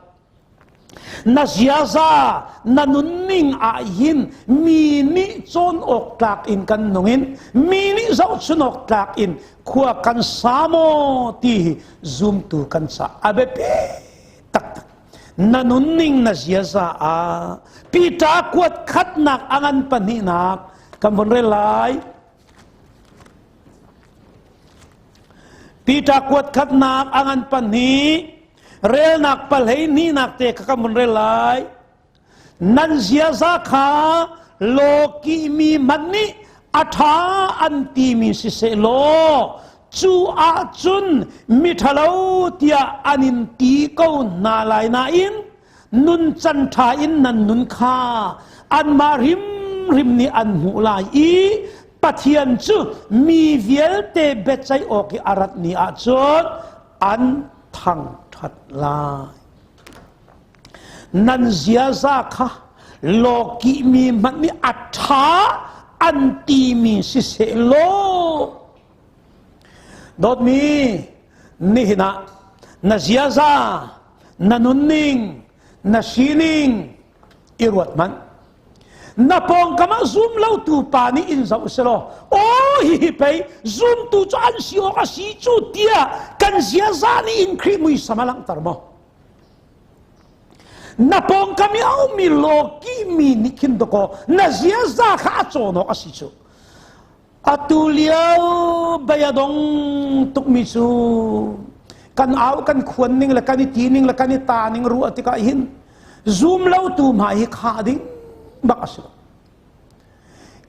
Na ziaza, na nunning ah hin mi nih cawn awk tlak in kan nung in mi nih zohchun awk tlak in khua kan sa maw ti hi zumtu kan ca a biapi taktak. Na nunning na ziaza ah Peter kuat khatnak a ngan pahnihnak kan von rel lai. Peter kuat khatnak a ngan pahnih relnak palhei hnihnak te kha ka mun rel lai nan ziaza kha lawki mi hmanh nih a ṭha an timi siseh law cu ahcun miṭhalo tiah an in ti ko hna lai nain nuncan ṭha in nan nun kha anmah hrimhrim nih an hmuh lai i Pathian cu mi vialte biaceih awk i a rat ni ahcun an thangṭhat lai. Nan ziaza kha lawkihmi hmanh nih a ṭha an timi siseh law dawtmi nihin ah na ziaza na nunning na sining i ruat hmanh na pawngkam ah zum lotu pa nih in zoh selaw aw hihi pei zumtu cu an si awk a si cu tiah kan ziaza nih in Khrih muisam a langhter maw na pawngkam i a ummi lawki mi nih khin dakaw na ziaza kha a cawn awk a si cu Atu lio bei a dong tukmi cu kan au kan khuan ning le kan i ti ning le kan i ta ning ruah tikah hin zum lo tu hma hi khah ding bak a si lo.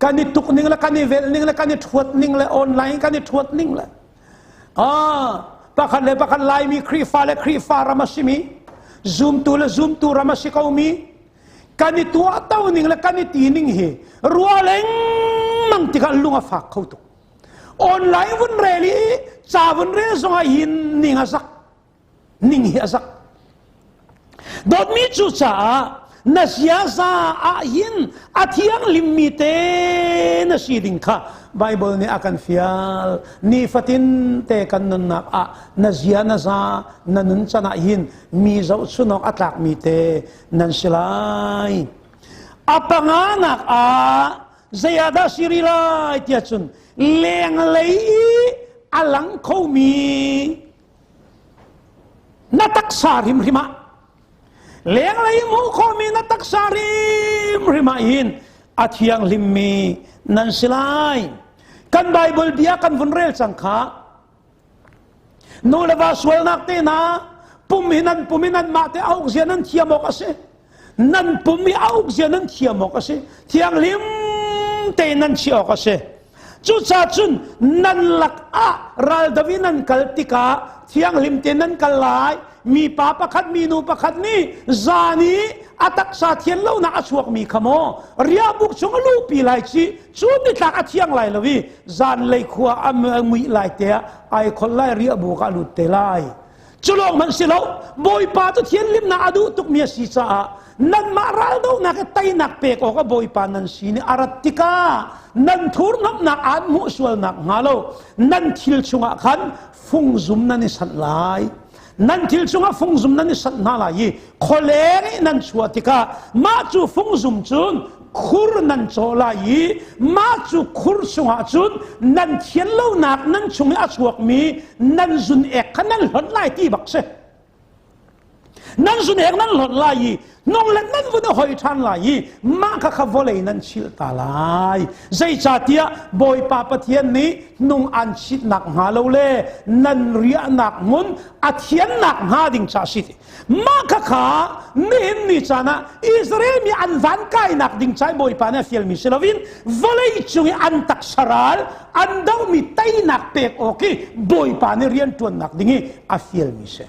Kan i tuk ning le kan i velh ning le kan i ṭhuat ning le online kan i ṭhuat ning le ah pakhat le pakhat Laimi Khrihfa le Khrihfa ram a simi zumtu le zumtu ram a si komi kan i tuahto ning le kan i ti ning hi rua lengmang tikah lung a fak kho tuk. Online vun rel i ca vun rel zongah hin ning a zak. Ning hi a zak. Dawtmi cu caah na ziaza ah hin a thianghlimmi te na si ding kha Bible nih a kan fial. Nifatin te kan nunnak ah na zia na za na nun can ah hin mi zohchunawk a tlakmi te nan si lai. A panganak ah zei ah dah si rih lai tiah cun lenglei i a lang khomi na taksa hrimhrim ah lenglei hmuh khawhmi na taksa hrimhrim ah hin a thianghlimmi nan si lai. Kan Bible bia kan vun rel cang kha. Nu le va sualnak te hna pum hi nan pum i nan mah te a uk zia nan thiam awk a si. Nan pum i a uk zia nan thiam awk a si. Thianghlim tein nan chiah awk a si. Cucaah cun nan lakah raldo i nan kal tikah thianghlim tein nan kal lai. Mipa pakhat, minu pakhat nih zan i a taksa thian lonak a chuakmi kha maw riahbuk chung a luhpi lai ci cu nitlak a thiang lai lo i zanlei khua a muih lai te ah ai khol lai riahbuk ah a lut te lai. Cu lawng hmanh si lo, Bawipa cu thianhlimnak a duh tukmi a si caah nanmah raldohnak i teinak pek awk a Bawipa nan sin i a rat tikah nan thurhnawmhnak aan hmuh sualnak hnga lo nan thil chungah khan fungzum nan i sanh lai. Nan thil chungah fungzum nan i sanh hna lai i khualeng i nan chuah tikah mah cu fungzum cun khur nan cawh lai i mah cu khur chungah cun nan thian lonak nan chung i a chuakmi nan zun ek kha nan hlonh lai ti bak si. Nan zun ek nan hlonh lai i nung le nan vun i hoi ṭhan lai i mah kha kha vawlei nan chilh ta lai. Zeicahtiah Bawipa Pathian nih nung an chitnak hnga lo le nan riahnak hmun a thiannak hnga ding ca si ti. Mah khakha nihin ni caan ah Israel mi an van kainak ding cai Bawipa nih a fialmi si loin vawlei cung i an taksa ral an dohmi teinak pek awk i Bawipa nih rianṭuannak ding i a fialmi si.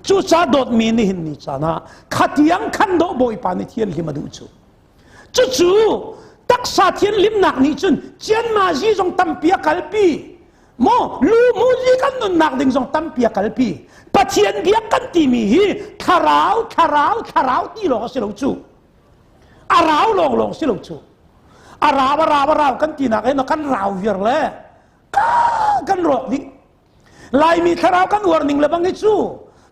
Cucaah dawtmi nihin ni caan ah khatiang khan dawh Bawipa nih thianhlim a duh cu. Cucu taksa thianhlimnak nih cun cianmazi zong tampi a kalpi. Maw lu muzi kan nunnak ding zong tampi a kalpi. Pathian biak kan timi hi thlarau thlarau thlarau ti lawng a si lo cu. A rau lawng lawng si lo cu. A rau a rau a rau kan tinak hin kan rau viar le kan rawk dih. Laimi thlarau kan uar ning le bang hi cu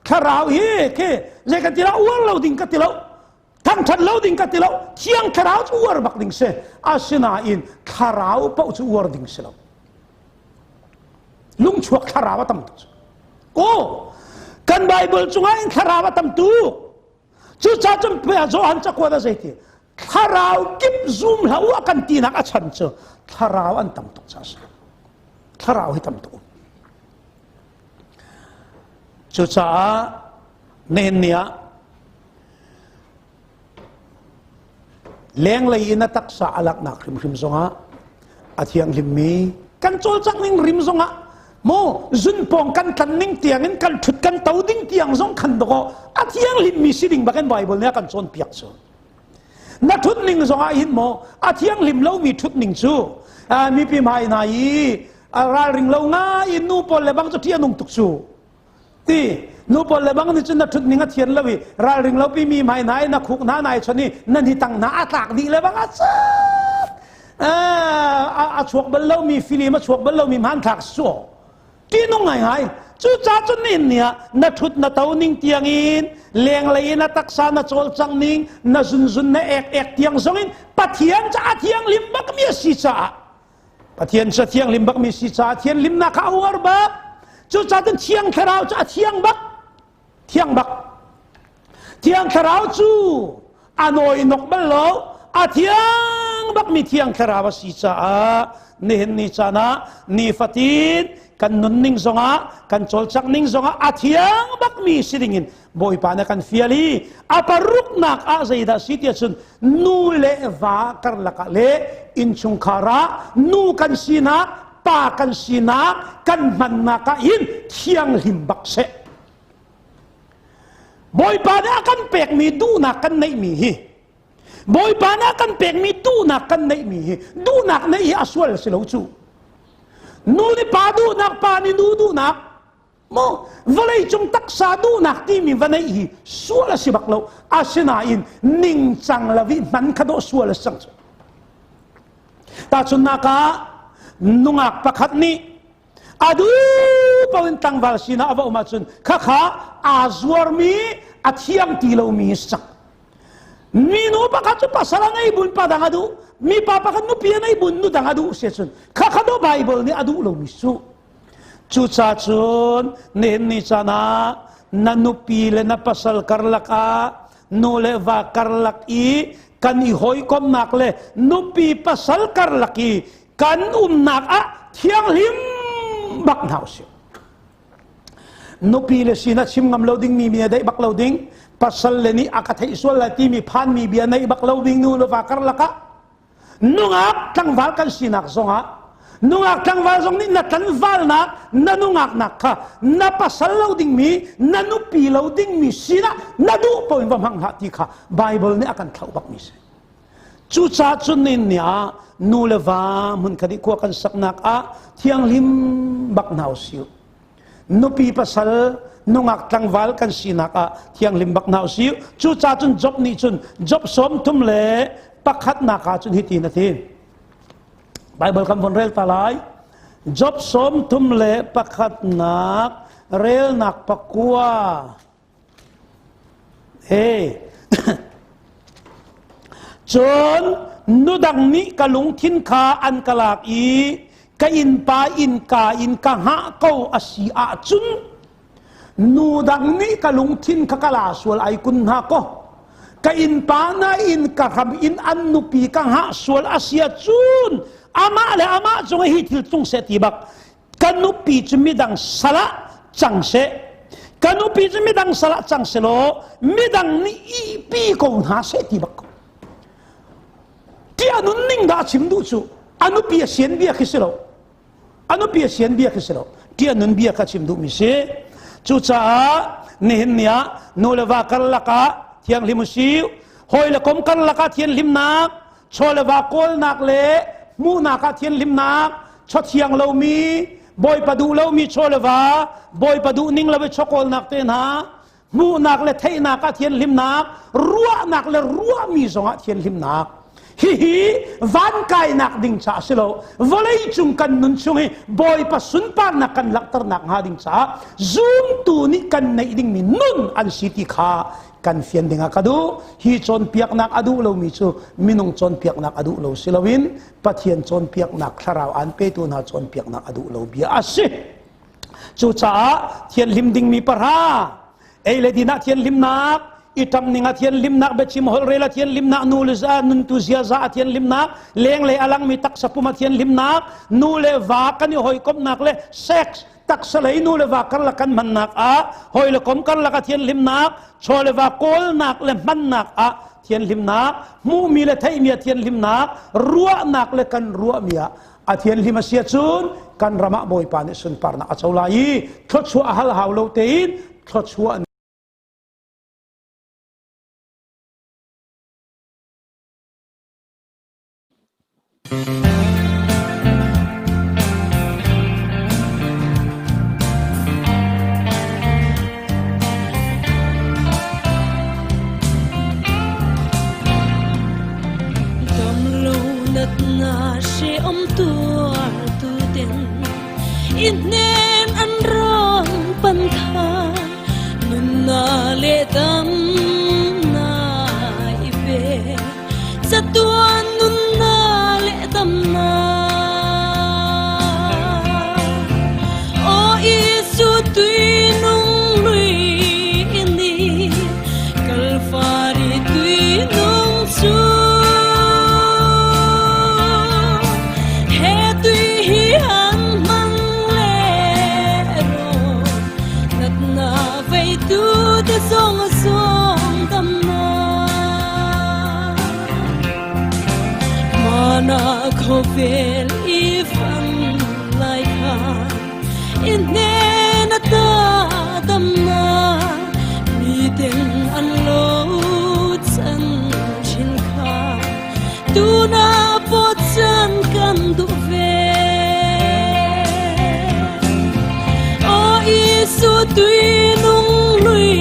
thlarau hi khi zei kan ti lo uar lo ding ka ti lo thangṭhat lo ding ka ti lo thiang thlarau cu uar bak ding si asinain thlarau paoh cu uar ding si lo lungchuak thlarau a tam tuk aw kan bible cungah in thlarau a tam tuk cucaah cun Johan cakuat a zeiti thlarau kip zum hlah u a kan tinak a chan cu thlarau an tam tuk ca si thlarau hi tam tuk cucaah nihin ni ah Lenglei in a taksa a laknak hrimhrim zongah a thianghlimmi kan cawlcangh ning rim zongah mu zunpawng kan tlan ning tiangin kan ṭhut kan to ding tiang zong khan dawkaw a thianghlimmi si ding bakin Bible nih a kan cawnpiak cu. Na ṭhut ning zongah hin maw a thianghlim lomi ṭhut ning cu mipi hmai hna i ralring lo ngai in nu pawl le bang cu ṭih a nung tuk cu. Ti nu pawl le bang nih cun na ṭhut ning a thian lo i ralring lo pi mi hmai hna i na khuk hna nai chon i nan hi tang hna a tlak dih le bang a cat a chuak bal lo mi filim a chuak bal lo mi hmanthlak su ti nung ngai ngai cu ca cun nin ni ah na ṭhut na to ning tiang in lenglei in a taksa na cawlcang ning na zunzun na ek ek tiang zong in Pathian ca a thianghlim bak mi a si caah Pathian cu a thianghlim bakmi si caah thianhlimnak kha a uar bak. Cucaah cun Thiang Thlarau cu a thiang bak. Thiang bak. Thiang Thlarau cu a nawinok bal lo. A thiang. bakmi Thiang Thlarau a si caah nihin ni caan ah nifatin kan nunning zongah kan cawlcangh ning zongah a thiang bakmi si dingin Bawipa na kan fial i a paruknak ah zeidah si tiah cun nu le va karlak ah le innchungkhar ah nu kan sinak pa kan sinak kan hmannak ah hin thianghlim bak seh. Bawipa nih a kan pekmi duhnak kan neihmi hi, Bawipa nih a kan pekmi duhnak kan neihmi hi, duhnak neih hi a sual si lo cu. Nu nih pa duhnak, pa nih nu duhnak, mu vawlei cung taksa duhnak timi va neih hi sual a si bak lo. Asinain ningcang lo i hman kha dawh sual a si cang cu. Tahchunhnak ah nungak pakhat nih a duh paoh in tlangval sinah a va um ahcun khakha aa zuarmi, a thiang ti lomi si cang. Minu pakhat cu pasal a ngei bun pa dang a duh, mipa pakhat nupi a ngei bun nu dang a duh si cun khakha do Bible nih a duh lomi su. Cucaah cun nihin ni caan ah na nupi le na pasal karlak ah, nu le va karlak i kan i hawikomnak le nupi pasal karlak i kan umnak ah thianghlim bak hna usih. Nupi le sin a chim ngam lo ding mi mi daih bak lo ding, pasal le nih a ka theih sual lai timi phan mi bia neih bak lo ding nu le va karlak ah. Nungak tlangval kan sinak zongah, nungak tlangval zong nih na tlanvalnak, na nungak nak kha na pasal lo ding mi, na nupi lo ding mi sinah na duh paoh in va hmang hlah ti kha Bible nih a kan thlauh bak mi si. Cucaah cun nin ni ah nu le va hmunkhat i khua kan saknak ah thianghlim bak hna usih. Nupi pasal nungak tlangval kan sinak ah thianghlim bak hna usih. Cucaah cun Job nih cun Job 31 ah cun hitin a ti. Bible kan von rel ta lai. Job 31 relnak 9. Hey. Cun nudang nih ka lungthin kha an ka lak i ka innpa innka in ka hngah ko a si ahcun, nu dang nih ka lungthin kha ka la sual ai kun hna kaw, ka innpa na in ka hram in an nupi ka hngah sual a si ahcun, amah le amah cung hi thil tlung seh ti bak, ka nupi cu midang sal ah cang seh, ka nupi cu midang sal ah cang seh law midang nih ihpi ko hna seh ti bak ko. Ti a nunning dah a chim duh cu a nupi a sian bia khi si lo, a nupi a sian bia khi si lo, ti a nun bia kha chim duhmi si. Cucaah nihin ni ah nu le va karlak ah thianghlim usih, hawi le kom karlak ah thianhlimnak, chaw le va kawlnak le hmuhnak ah thianhlimnak, chaw thiang lomi, Bawipa duh lomi chaw le va, Bawipa duh ning lo i chaw kawlnak te hna, hmuhnak le theihnak ah thianhlimnak, ruahnak le ruahmi zongah thianhlimnak. Hihi van kainak ding caah si lo, vawlei cung kan nun chung i Bawipa sunparnak kan langhternak hnga ding caah zumtu nih kan neih dingmi nun an si ti kha kan fian dingah ka duh. Hi cawnpiaknak a duh lomi cu minung cawnpiaknak a duh lo si loin Pathian cawnpiaknak, thlarau aan petu hna cawnpiaknak a duh lo bia a si. Cucaah thianhlim dingmi pahra, ei le din ah thianhlimnak, i ṭam ning ah thianhlimnak, biachim holhrel ah thianhlimnak, nu le za nuntu ziaza ah thianhlimnak, lenglei a langmi taksa pum ah thianhlimnak, nu le va kan i hawikomhnak le sex taksa lei nu le va karlak kan hmannak ah, hawi le kom karlak ah thianhlimnak, chaw le va kawlnak le hmannak ah thianhlimnak, hmuhmi le theihmi ah thianhlimnak, ruahnak le kan ruahmi ah a thianhlim a si ahcun kan ram ah Bawipa nih sunparnak a co lai i thluachuah a hal hau lo tein thluachuah. Damlo natna hreawm tuartu ten i hnen an rawn pan khan nunna le damna i pe, chatuan nunna le damna. O Isu tui nung lui ni, Kalvari tui nung chu. Tuna khawvel i fang lai kha in hnen ata damna mi ten an lo chan thin kha tuna pawh chan kan duh ve. Aw Isu tui nung lui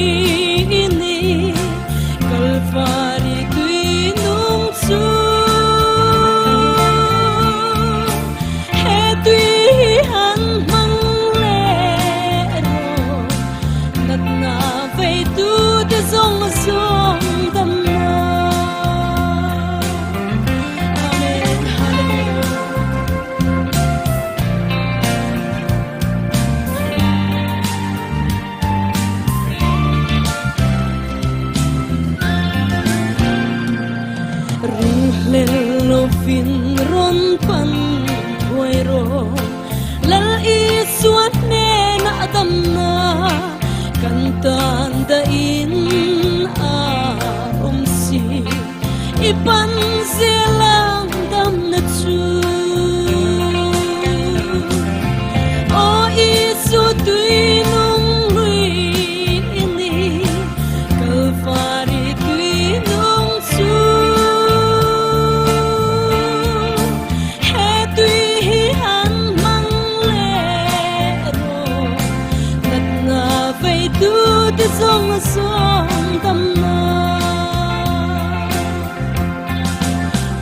ni Kalvari tui nung chu he tui hi han hmang le ro natna vei tu te zong zong dam na. Amen. Hallelujah. Ringhlel lovin ron pan thuai ro Lal Isua hnenah damna kan tan da in a awm si i pan zelang damna chu. Aw Isu tui nung lui ni Kalvari tui nung chu he tui hi han mang le ro natna vei tu te zong a song dam na.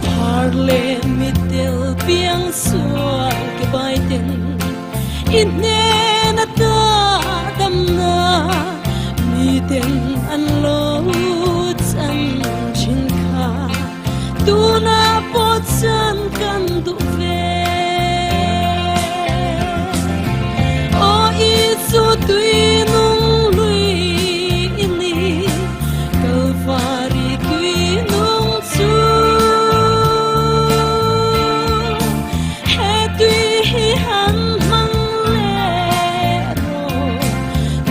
Par le mitel piang sual ke bai ten in hnen ata damna mi ten an lo chan thin kha tuna pawh chan kan duh ve. Aw Isu tui nung lui ni Kalvari tui nung chu he tui hi han hmang le ro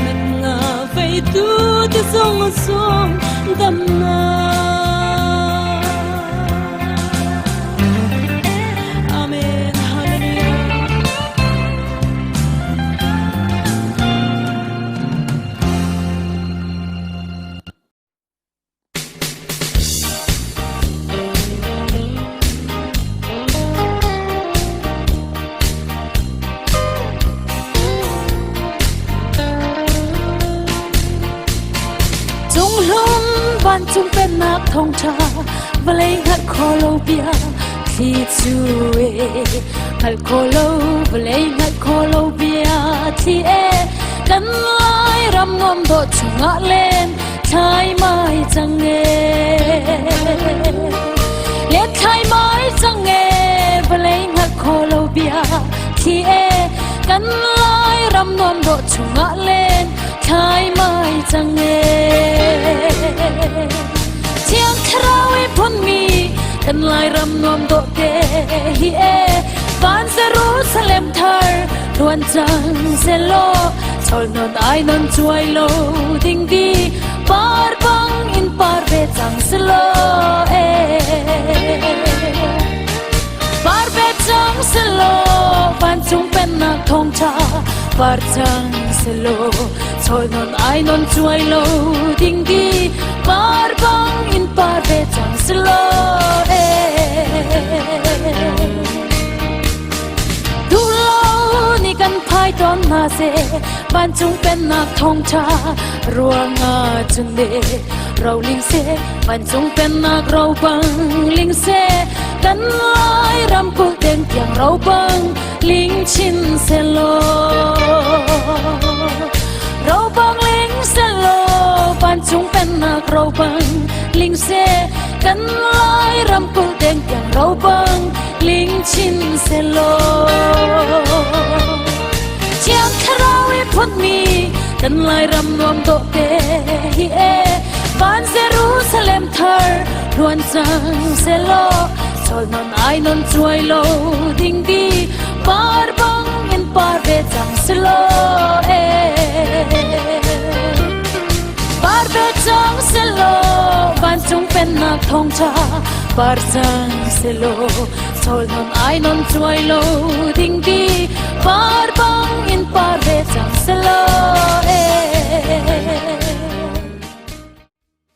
natna vei tu te zong a song damna. Amen. Hallelujah. Cunghlum vancung pennak thawngṭha vawlei hngalh kho lo bia thli cu e hngalh kho lo vawlei hngalh kho lo bia thli e kan lai ram nuam dawh chungah len thlai mai cang e le thlai mai cang e vawlei hngalh kho lo bia thli e kan lai ram nuam dawh chungah len thlai mai cang e Thiang Thlarau i phunmi kan Lairam nuam dawh te hi e van Jerusalem thar tuan cang selaw chol non ai non chuai lo ding di par bang in par ve cang selaw e par ve cang selaw vancung pennak thawngṭha par cang selaw chol non ai non chuai lo ding di par bang in par ve cang selaw e duh lo ni kan phai tawn hna seh vancung pennak thawngṭha ruangah cun le roling seh vancung pennak ro bang ling seh kan lai ram kulh deng tiang ro bang ling chin selaw ro bang ling selaw vancung pennak ro bang ling seh kan lai ram kulh deng tiang ro bang ling chin selaw Thiang Thlarau i phunmi kan Lairam nuam dawh te hi e van Jerusalem thar hluan cang selaw sol non ai non chuai lo ding di par bang in par ve cang selaw e par ve cang selaw vancung pennak thawngṭha. Par cang selaw chawl non ai non cuai lo ding di par bang in par ve cang selaw.